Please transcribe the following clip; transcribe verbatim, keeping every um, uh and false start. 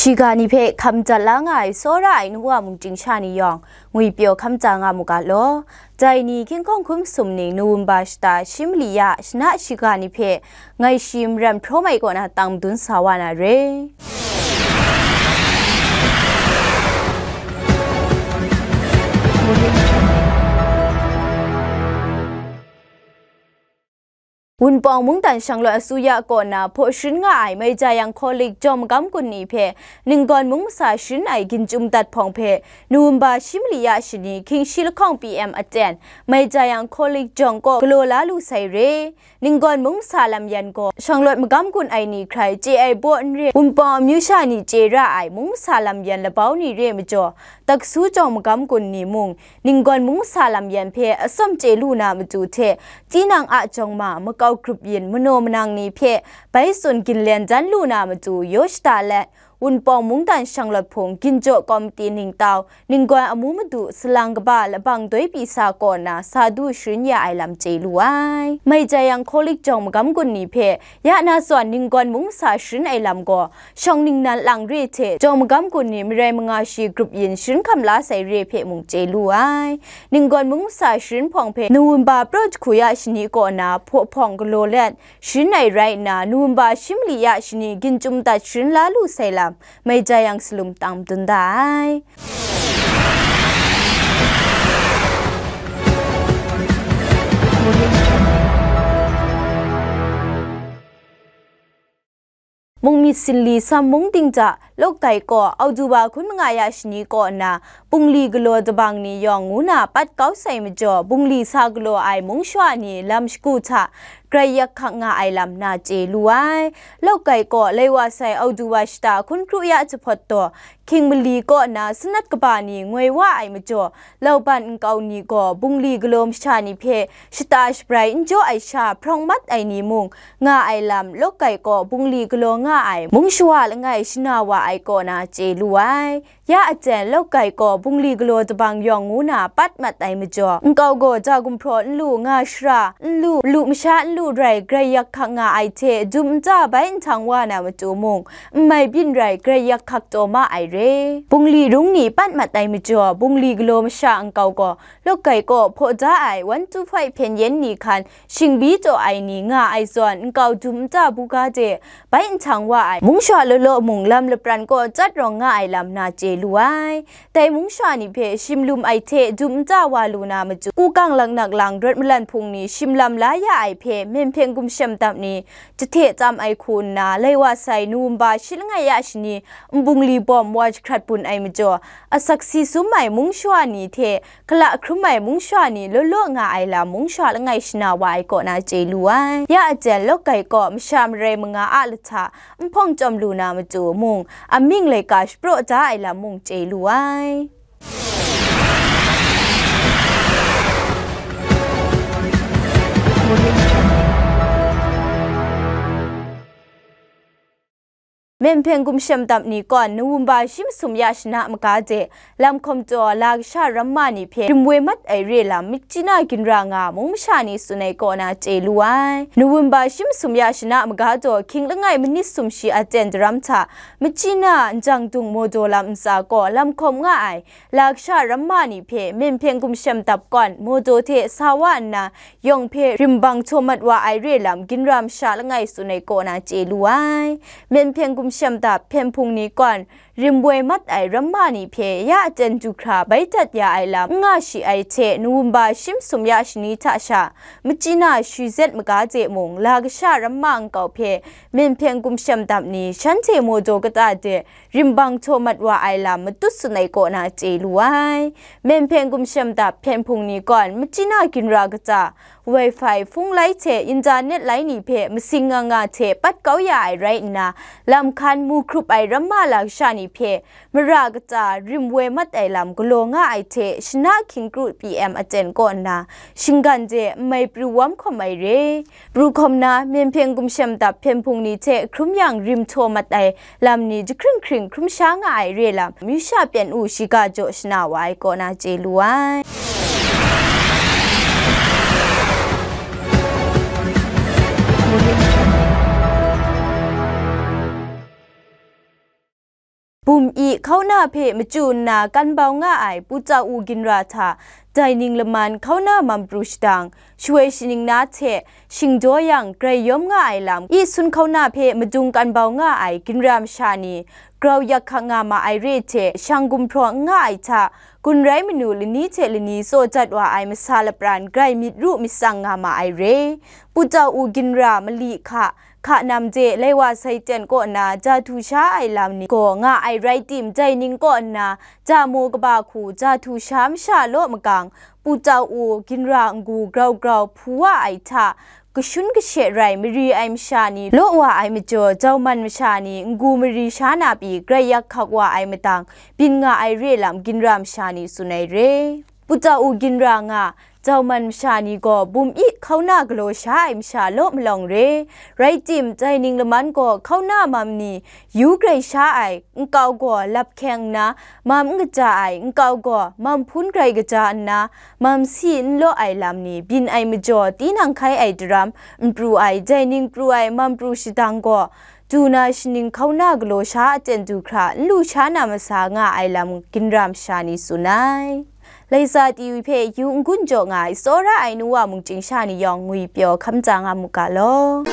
Shiga ni hpe hkam dat la nga ai tsawra ai nu wa mungchying sha ni yawng, ngwipyaw hkam tsa nga mu ga law. Dai ni hkying hkawng hkun masum ning November shata shi mali ya shana shiga ni hpe ngai shi maram hprawm ai kaw na tang madun sa wa na re. Wunpawng mungdan shanglawt asuya kaw na hpaw sharin nga ai Meijayang College jawng magam kun ni hpe Ninggawn mung masa sharin ai ginchyum dat hpawng hpe November shi mali ya shani hkying shi lahkawng P M aten Meijayang College jawng kaw galaw la lu sai re. Ninggawn mung masa lam yan gaw shanglawt magam kun ai ni hkrai chye ai baw n re, Wunpawng amyu sha ni chye ra ai mung masa lam yan labau ni re majaw, taksu jawng magam kun ni mung Ninggawn mung masa lam yan hpe atsawm chye lu na matu hte, tinang a jawng ma makau grup yin manaw manang ni hpe bai tsun ginlen dan lu na matu yaw shada let, Wunpawng mungdan shanglawt hpung ginjaw kawmti ningtau, Ninggawn amu madu salang kaba labang doi pyi sa kaw na sa du sharin ya ai lam chye lu ai. Meijayang College jawng magam kun ni hpe ya na zawn Ninggawn mung masa sharin ai lam gaw, shawng ningnan lang re hte jawng magam kun ni marai manga shi grup yin sharin hkam la sai re hpe mung chye lu ai. Ninggawn mung masa sharin hpawng hpe November praw jahku ya shani kaw na hpaw hpawng galaw let sharin ai rai nna, November shi mali ya shani ginchyum dat sharin la lu sai lam, Meijayang salum tang madun da ai. Mungmyit Sinli Sam Mung Ting hta Lawkgai kaw Oktoba hkun manga ya shani kaw nna, bungli galaw dabang ni yawng ngu na pat kau sai majaw, bungli sa galaw ai mung shawa ni lam shagu hta grai yak hkak nga ai lam na chye lu ai. Lawkgai kaw lai wa sai Oktoba shata hkun kru ya jahpawt taw, hkying mali kaw na sanat kaba ni ngoi wa ai majaw, lauban nkau ni gaw bungli galaw masha ni hpe shata shabrai n jaw ai sha hprawng mat ai ni mung nga ai lam, Lawkgai kaw bungli galaw nga ai mung shawa langai shana wa ai kaw na chye lu ai. Ya aten Lawkgai kaw bungli galaw dabang yawng ngu na pat mat ai majaw, nkau gaw ja gumhpraw n lu, nga shara n lu, lu masha n lu rai grai yak hkak nga ai hte, dum nta bai nhtang wa na matu mung, n mai byin rai grai yak hkak taw ma ai re. Bungli rung ni pat mat ai majaw, bungli galaw masha nkau gaw Lawkgai kaw hpaw da ai one two five hpyen yen ni hkan shingbi taw ai ni nga ai zawn, nkau dum nta buga de bai nhtang wa ai mung shawa law law mung lam lapran kaw chyat rawng nga ai lam na chye lu ai. Dai mung shawa ni hpe shim lum ai hte dum nta wa lu na matu, ku kang laknak lang rawt malan hpung ni shim lam la ya ai hpe Myen Hpyen Gumshem Dap ni jahte tsam ai hku nna, lai wa sai November shi langai ya shani nbungli bawm wa jahkrat bun ai majaw, asak si sum ai mung shawa ni hte hkala hkrum ai mung shawa ni law law nga ai lam mung shawa langai shana wa ai kaw na chye lu ai. Ya aten Lawkgai kaw masha marai manga a lahta n hpawng chyawm lu na matu mung, amying laika shapraw da ai lam mung chye lu ai. Myen Hpyen Gumshem Dap ni kaw November shi masum ya shana maga de, lam hkawm taw la kasha ramma ni hpe rim woi mat ai re lam, Myitkyina Ginra nga mung masha ni tsun ai kaw na chye lu ai. November shi masum ya shana maga taw, hkying langai manit sumshi aten daram hta, Myitkyina Njang Dung Mawdaw lam ntsa kaw lam hkawm nga ai la kasha ramma ni hpe Myen Hpyen Gumshem Dap kaw mawdaw hte sa wa nna, yawng hpe rim bang htaw mat wa ai re lam, Ginra masha langai tsun ai kaw na chye lu ai. Myen Hpyen Gumshem Dap hpyen hpung ni kaw rim woi mat ai ramma ni hpe ya aten du hkra bai dat ya ai lam n nga shi ai hte, November shi masum ya shani hta sha, Myitkyina Shwi Zet maga de mung, la kasha ramma nkau hpe Myen Hpyen Gumshem Dap ni shanhte mawdaw kata de rim bang htaw mat wa ai lam matut tsun ai kaw na chye lu ai. Myen Hpyen Gumshem Dap hpyen hpung ni kaw Myitkyina Ginra kata, Wi-Fi, hpung lai hte internet lai ni hpe masing nga nga hte pat kau ya ai rai nna, lam hkan mu hkrup ai ramma la kasha ni hpe mara kata rim woi mat ai lam galaw nga ai hte, shana hkying kru P M aten kaw nna, shinggan de n mai pru wam hkawm ai re. Pru hkawm na, Myen Hpyen Gumshem Dap hpyen hpung ni hte hkrum yang rim htaw mat ai lam ni jahkring hkring hkrum sha nga ai re lam, amyu sha pyan u shiga jaw shana wa ai kaw na chye lu ai. Bum i hkauna hpe machyu nna kan bau nga ai Pu Tau U ginra hta, dai ning laman hkauna mam pru shadang, shawoi shaning na hte shingdaw yang grai yawm nga ai lam, i sun hkauna hpe madung kan bau nga ai ginra masha ni grau yak hkak nga ma ai re hte, shang gumhpraw n nga ai hta, gun rai manu lani hte lani tsaw jat wa ai masa lapran grai myit ru myit tsang nga ma ai re. Pu Tau U ginra mali hka, hka nam de lai wa sai ten kaw na ja htu sha ai lam ni gaw nga ai rai tim, dai ning kaw nna ja maw kaba hku ja htu sha masha law makang, Pu Tau U ginra n-gu grau grau hpu wa ai hta, kashun kashe rai mari ai masha ni law wa ai majaw, jauman masha ni n-gu mari sha na pyi grai yak hkak wa ai matang, byin nga ai re lam ginra masha ni tsun ai re. Pu Tau U ginra nga, jauman masha ni gaw bum i hkauna galaw sha ai masha law malawng re. Rai tim, dai ning laman gaw hkauna mam ni yu grai sha ai, nkau gaw lap hkyeng nna mam n kaja ai, nkau gaw mam hpun grai kaja nna mam si n law ai lam ni byin ai majaw, tinang hkai ai daram n pru ai, dai ning pru ai mam pru shadang gaw, du na shaning hkauna galaw sha aten du hkra n lu sha na masa nga ai lam ginra masha ni tsun ai. Laisa T V hpe yu n-gun jaw nga ai tsawra ai nu wa mungchying sha ni yawng ngwi pyaw hkam tsa nga mu ga law.